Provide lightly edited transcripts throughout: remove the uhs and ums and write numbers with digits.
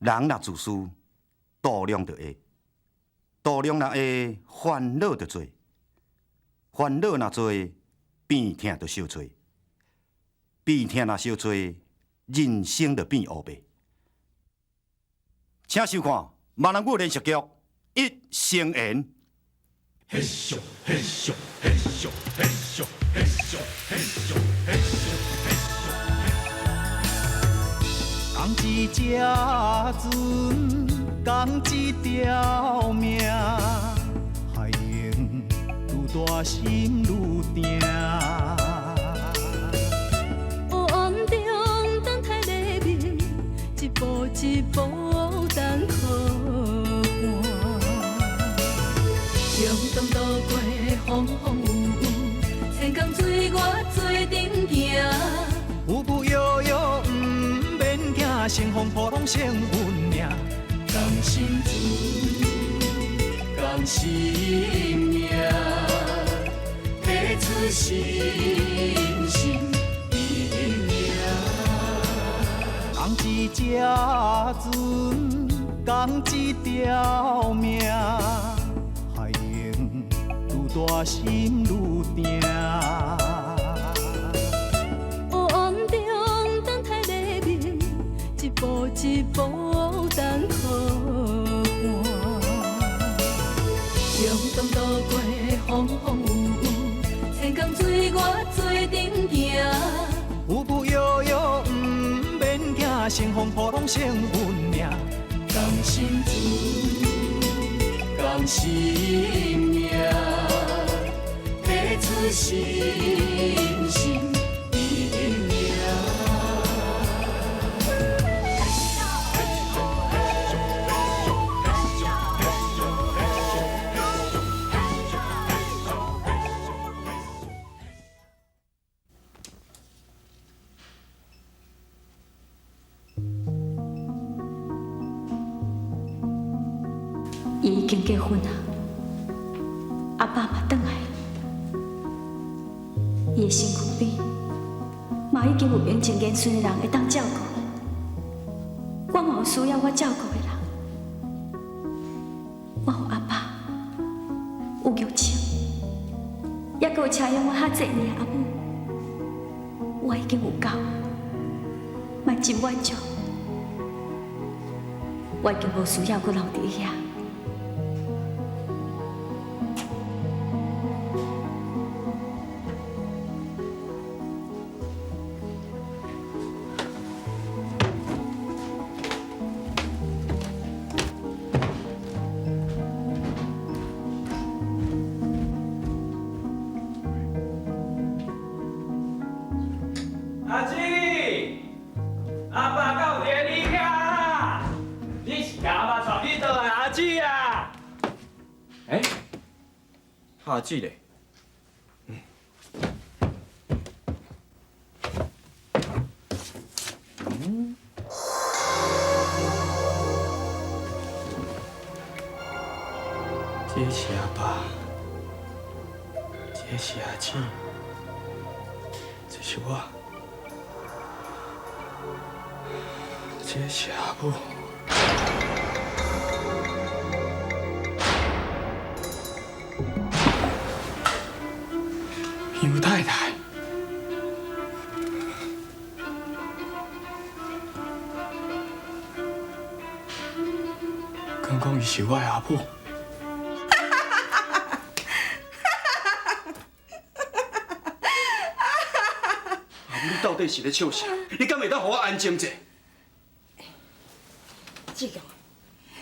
人若自私，度量就会；度量若会，烦恼就济；烦恼若济，病痛就相找；病痛若相找，人生就变乌白。请收看闽南语连续剧《一生缘》。嘿咻嘿咻嘿咻嘿咻嘿咻嘿咻嘿咻嘿咻。仝一只船，仝一条命，海浪愈大心愈定。黑暗中等待黎明，一步一步等靠岸。中东渡过风风雨雨，千江水我做阵行。有无摇摇，毋免惊，乘风破浪胜运命。仝心船，仝心命，彼此心心意命。仝一只船，仝一条命，海浪愈大心愈定。黑暗中等待黎明，一步一步等靠岸。中东渡过风风雨雨，千江水我做阵行。有无摇摇，毋免惊，乘风破浪胜运命。仝心船，仝心命，彼此心心意命。伊已經結婚啊，阿爸嘛轉來，伊的身軀邊嘛已經有名正言順的人會當照顧。我嘛有需要我照顧的人，我有阿爸，有玉清，猶閣有車用我較濟年的阿母，我已經有夠，嘛真滿足，我已經無需要閣留佇遐。阿姊，阿爸敢有伫你遐？你是共阿爸带你倒来，阿姊啊？欸，阿姊咧？嗯。这是阿爸，这是阿姊，这是我。这是阿母。杨太太，敢讲伊是我的阿母？阿母，你到底是咧笑啥？你敢袂當予我安靜者？志強，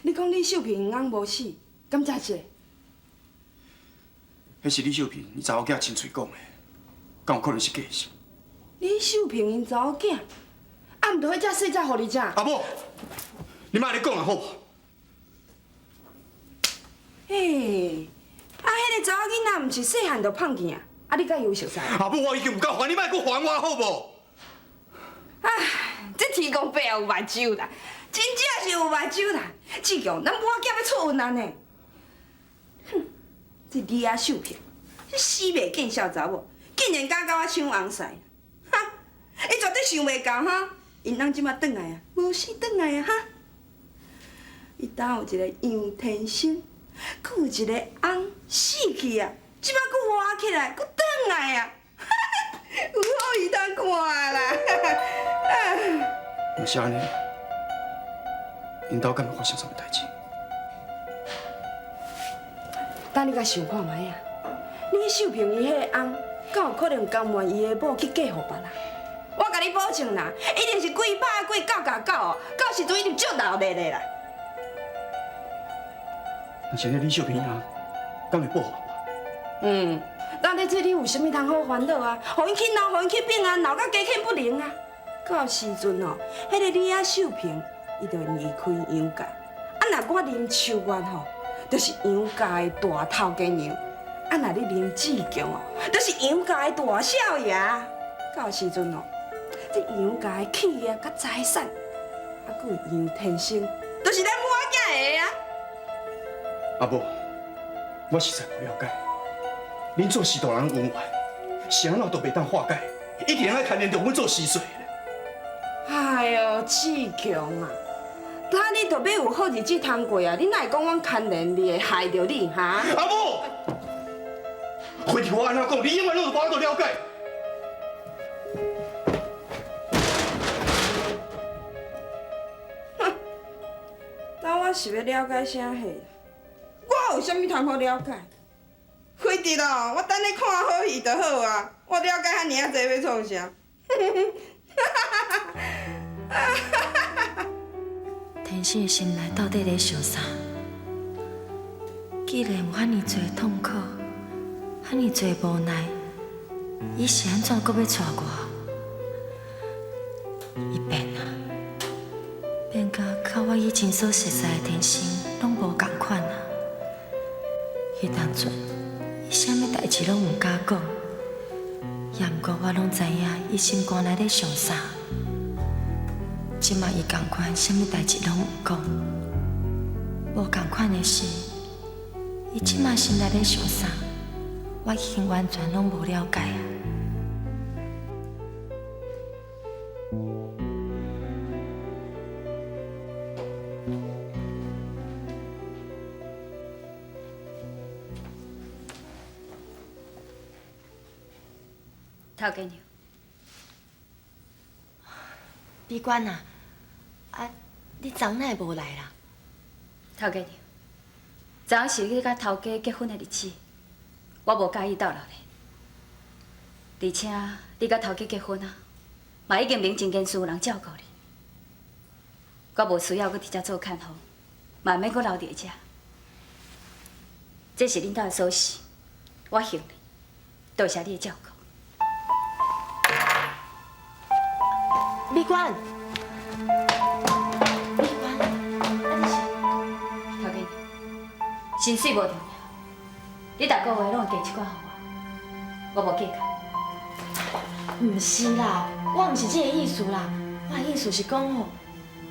你講李秀萍翁無死，敢真實？彼是李秀萍伊查某囝親喙講的，敢有可能是假的？李秀萍𪜶查某囝，啊，毋著彼隻細隻予你食？阿母，你莫按呢講啦，好無？嘿，啊，彼個查某囡仔毋是細漢就胖去啊？啊，你佮伊有熟似？阿母，我已經有夠煩，你莫閣煩我好無？唉，這天公伯也有目睭啦，真正是有目睭啦。志強，咱母仔囝欲出運啊呢？哼，這李阿秀萍，這死袂見笑查某，竟然敢共我搶翁婿！哈，伊絕對想袂到哈，𪜶翁這馬轉來啊，無死轉來啊哈！当有一个杨天生，阁有一个翁死去啊，这摆阁活起来，阁转来啊，有好戏通看啦！若是按呢，𪜶兜敢会发生啥物代志？等你共想看覓啊！你秀萍伊彼个翁，敢有可能甘愿伊的某去嫁予别人？我共你保证啦，一定是鬼拍鬼，狗咬狗哦，到时阵一定足闹热的啦。若是按呢，李秀萍伊翁敢会报复我？嗯，咱咧这里有啥物通好烦恼啊？予𪜶去闹，予𪜶去变啊，闹到家境不宁啊！到时阵哦，彼个李阿秀萍，伊就离开杨家。啊，若我林秋月吼，就是杨家的大头家娘；啊，若你林志强哦，就是杨家的大少爷。到时阵哦，这杨家的企业佮财产，啊，阁有杨天生，就是咱母仔囝的啊！阿母，我实在无了解，恁做序大人恩怨，是按怎都袂当化解，一定爱牵连著阮做序细的。哎哟，志强啊，那你著欲有好日子通过啊！你哪会讲阮牵连你会害著你哈？阿母，非得我按怎讲，你永远拢无法度了解。哼，那我是欲了解啥货？我有啥物通好了解？非得咯，我等咧看好戏就好啊！我了解遐尔仔济欲创啥？天生的心内到底咧想啥？既然有遐尔济痛苦，遐尔济无奈，伊是按怎阁欲娶我？伊变啊，变甲佮我以前所熟似的天生拢无仝款啊！彼当阵，伊啥物代志拢毋敢讲，也毋过我拢知影伊心肝内咧想啥。这马伊仝款，啥物代志拢毋讲，无仝款的是，伊这马心内咧想啥，我已经完全拢无了解啊。头家娘，美娟啊，啊，你昨昏哪会无来啦？头家娘，昨昏是你佮头家结婚的日子，我无佮意逗留咧。而且你佮头家结婚啊，嘛已经名正言顺有人照顾你，我无需要阁伫遮做看护，嘛毋免阁留伫遮。这是恁兜的琐事，我还你，多谢你的照顾。美娟，美娟，啊你是？头家娘，薪水无重要，你逐个月拢会加一寡予我，我无计较。毋是啦，我毋是这个意思啦，我的意思是讲吼，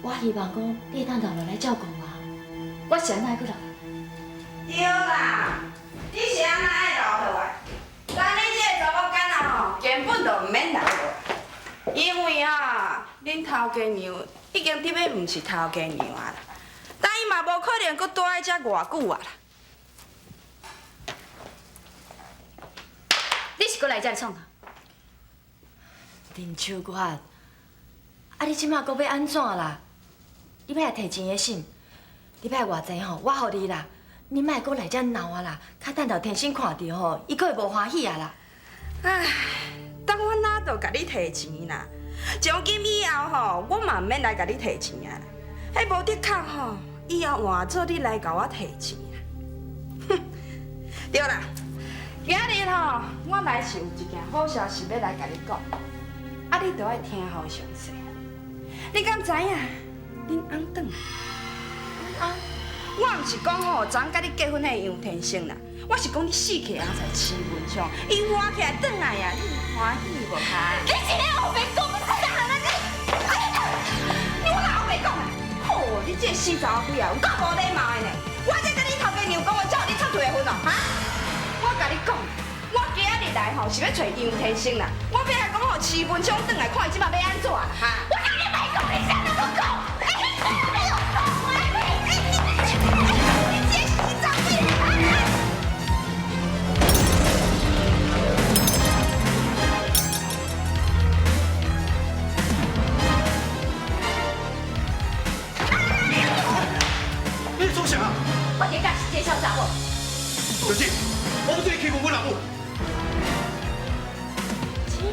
我希望讲你会当留落来照顾我。我是按怎爱阁留？对啦，你是按怎爱留落来？但你这个查某囡仔吼，根本就毋免留落来。因为啊，恁头家娘已经得欲毋是头家娘啊啦，但伊嘛无可能阁蹛佇遮偌久啊啦。你是阁来遮创啥？林秋月，啊你这马阁欲按怎啦？你欲来提钱的是毋？你欲爱偌济吼，我予你啦。你莫阁来遮闹啊啦，较等到天生看著吼，伊阁会无欢喜啊啦。唉，当我哪就共你提钱啦？从今以后吼，我嘛毋免来共你提钱啊啦。彼无的确吼，以后换做你来共我提钱啦。哼，对啦，今日吼，我来是有一件好消息欲来共你讲，啊，你著爱听好详细。你敢知影？恁翁转来？阮翁？我毋是讲吼，昨昏佮你结婚彼个杨天生啦，我是讲你死去的翁婿徐文昌，伊活起来转来啊，你有欢喜无哈？你是咧乌白讲啥啦？你，我哪乌白讲啊？吼，你这个死查某鬼啊，有够无礼貌的呢！我这佮你头家娘讲话，才予你插队的份哦，哈？我共你讲，我今仔日来吼是欲找杨天生啦，我欲来讲予徐文昌转来，看伊这马欲按怎啦？哈？我叫你莫讲，你啥都阁讲。玉清，我不准你欺负阮阿母。青，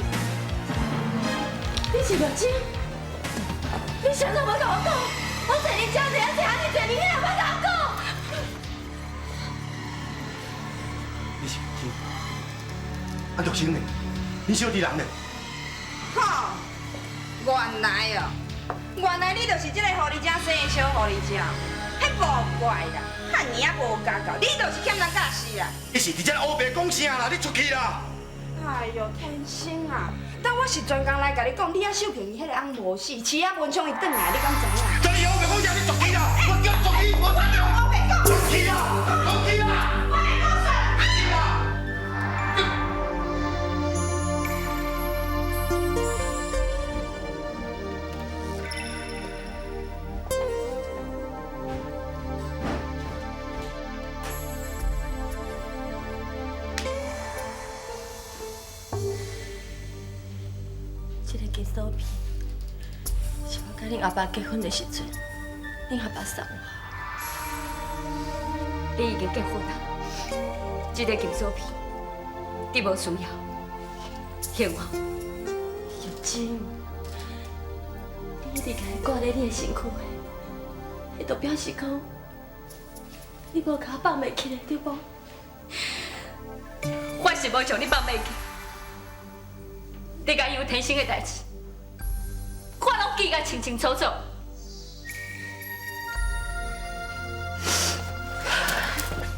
你是玉清？你啥都无共我讲，我坐你遮济啊济啊，你济，你也无共我讲。你是玉清？啊，玉清呢？你小弟人呢？吼，原来哦，原来你就是这个狐狸精生的小狐狸精，彼无怪啦，遐尔仔无家教，你就是欠人教死啦。你是伫遮乌白讲啥啦？你出去啦！哎呦，天生啊！但我是专工来共你讲，你阿秀萍伊彼个翁无死，饲仔文昌伊转来，你敢知影？等你乌白讲啥？你出去啦！我叫出去，我知影。乌白讲。出去啦！出去啦！我会讲啥？这个金锁片是我佮恁阿爸结婚的时阵，恁阿爸送我。你已经结婚啊，这个金锁片你无需要，还我。玉清，你一直共伊挂咧你的身躯的，彼就表示讲你无共我放袂起的，对无？我是无将你放袂记。你佮伊有天生的代志，我拢记甲清清楚楚。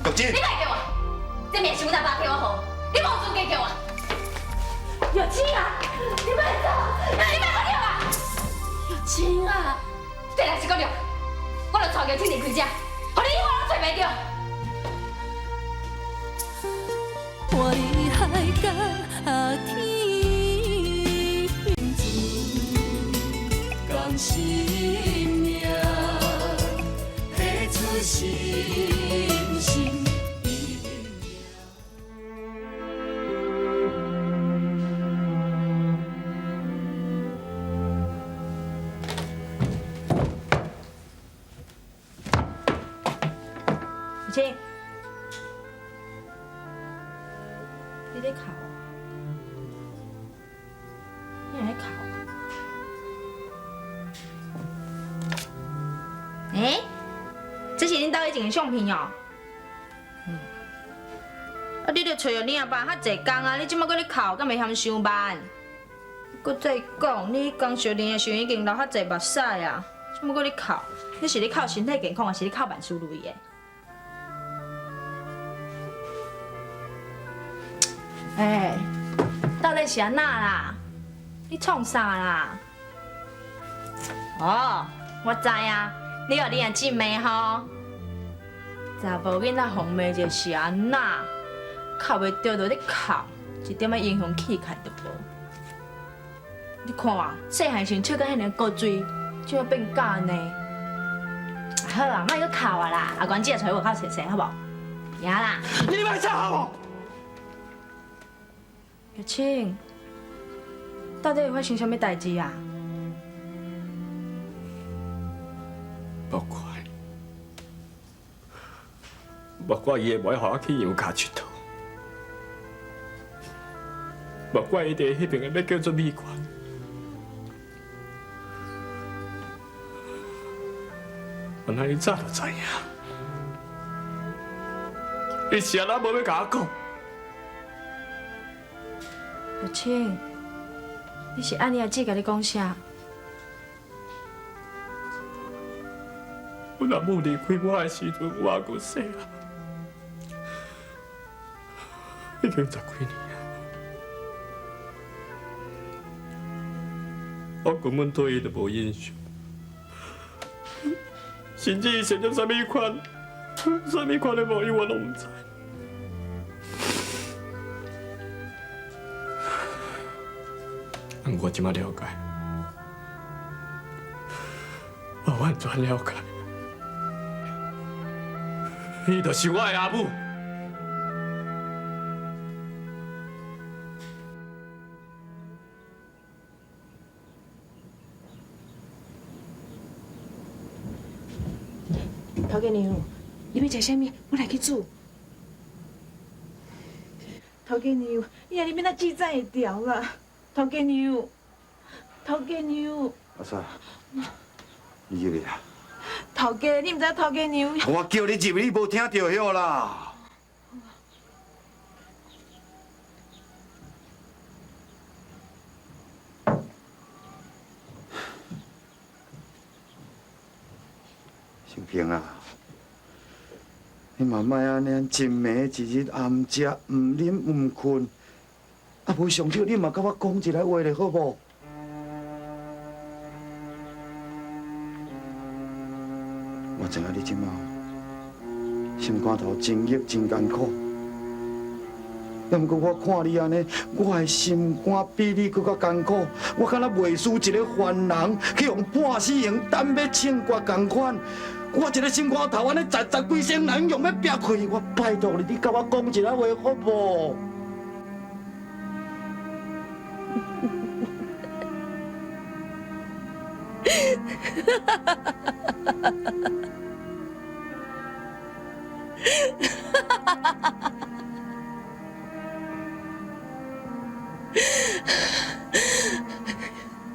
玉清，你莫叫我，这命是阮阿爸替我予，你无资格叫我。玉清啊，你莫走，你莫阁叫啊！玉清啊，这若是阁掠，我就带玉清离开这，予你永远拢找袂著。看你海角天。共心命，彼此心心意。玉清，你咧哭？你咧哭？欸，这是恁兜以前的相片哦。啊，你著揣著你阿爸较济工啊，你这摆阁咧哭，敢袂嫌伤慢？阁再讲，你彼工相认的时阵已经流较济目屎啊，这摆阁咧哭，你是咧哭身体健康，还是咧哭万事如意的？欸，到底是按怎啦？你创啥啦？哦，我知啊。你予你阿姊骂吼，查某囡仔予骂者是按怎？哭袂著就咧哭，一点仔英雄气概都无。你看细汉时笑甲遐尔古锥，这摆变甲按呢。好啊，莫阁哭啊啦，阿关姊出去外口踅踅，好无？赢啦！你莫吵好无？玉清，到底发生啥物代志啊？莫怪，莫怪伊会无爱予我去杨家𨑨迌，莫怪伊伫彼边个欲叫做美国。原来伊早就知影，伊是按怎无欲共我讲？玉清，你是按你阿姊共你讲啥？阮阿母离开我的时阵，我犹阁细汉，已经10几年啊。我根本对伊就无印象，甚至伊生做啥物款、啥物款的模样，我拢毋知。我这摆了解，我完全了解。伊就是我的阿母。头家娘，你欲食啥物？我来去煮。头家娘，你按呢欲按怎记载会牢啦？头家娘，头家娘。阿嫂，你入去啦。头家，你毋知头家娘。我叫你入去，你无听著晓啦。秀萍啊，你嘛莫按呢，一暝一日暗食毋啉毋睏，啊无上少你嘛佮我讲一下话咧，好无？我知影你这马心肝头真郁真艰苦，也毋过我看你按呢，我的心肝比你阁较艰苦。我敢若袂输一个凡人去予判死刑，等欲枪决仝款。我一个心肝头按呢，十十几声人用欲劈开，我拜托你，你佮我讲一下话好无？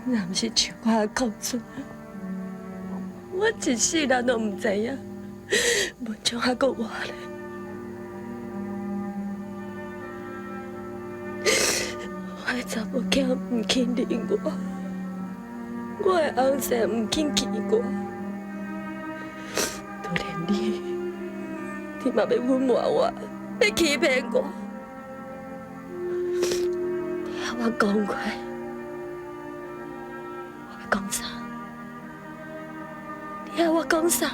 若毋是像我讲出，我一世人都毋知影，文昌还阁活咧。我的查某囝毋肯认我，我的翁婿毋肯见我，就连你，你嘛欲隐瞒我，欲欺骗我，你爱我讲话，我欲讲啥？你爱我讲啥？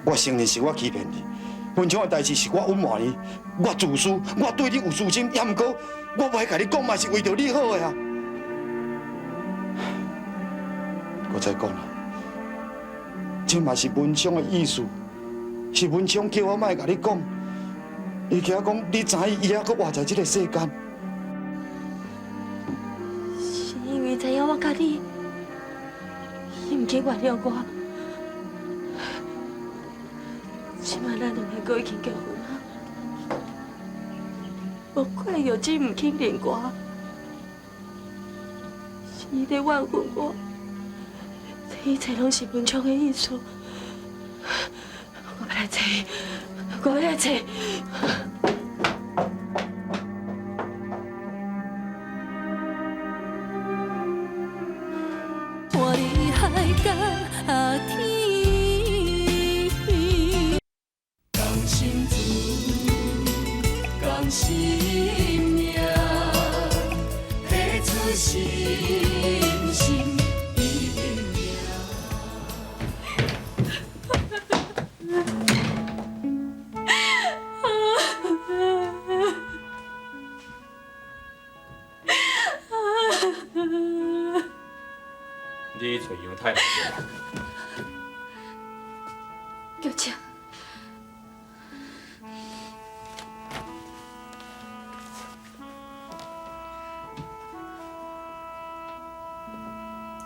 我承认是我欺骗你，文昌的代志是我隐瞒你，我自私，我对你有私心，也毋过我袂共你讲嘛，是为著你好的啊。我再讲啦，这嘛是文昌的意思，是文昌叫我莫共你讲，伊惊讲你知影伊犹阁活在这个世间。是因为知影我佮你，伊毋肯原谅我。这摆咱两个阁已经结婚啊，无怪玉芝毋肯认我，是伊咧怨恨我。这一切拢是文昌的意思，我欲来找伊，我欲来找。看你海角天，仝心事，仝心命，提出信心。你去找杨太太。叫车。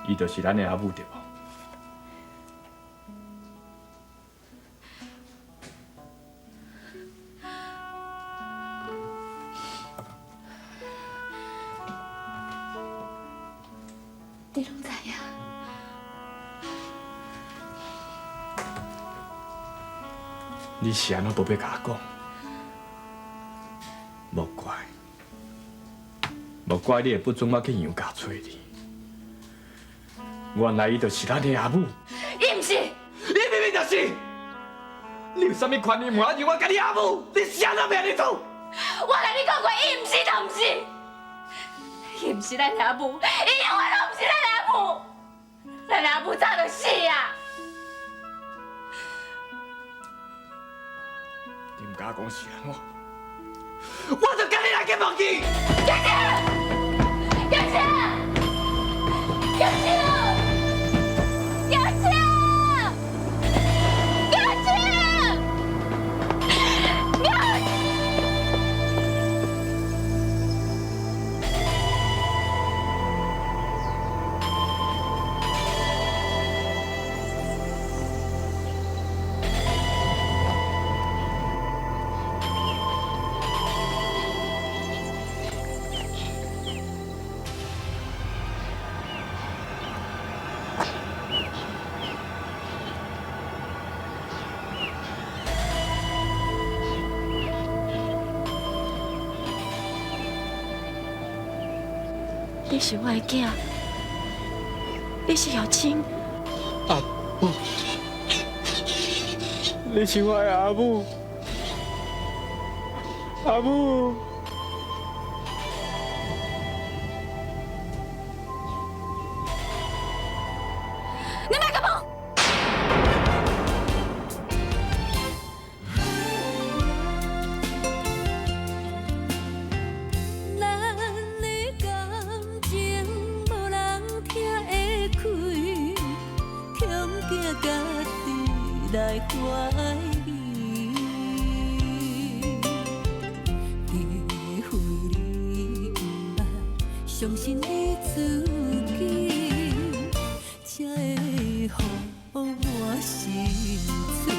伊就是咱的阿母对无？你拢知影？你是按怎无欲共我讲？无怪，无怪你会不准我去杨家揣你。原来伊就是咱的阿母。伊毋是。你明明就是。你有啥物权利骂我佮你阿母？你是按怎欲按呢做？我共你讲过，伊毋是就毋是。伊毋是咱阿母，伊永远拢毋是咱阿母。咱阿母早就死啊！你毋敢讲是按怎，我就共你来去问伊。家姐，家姐，家姐，家姐，家姐，家。你是我的囝，你是耀清。阿母，你是我的阿母，阿母。你莫甲碰！咱的感情无人听会开，恐惊家己来怀疑。除非你毋捌相信你自己，才会予我心碎。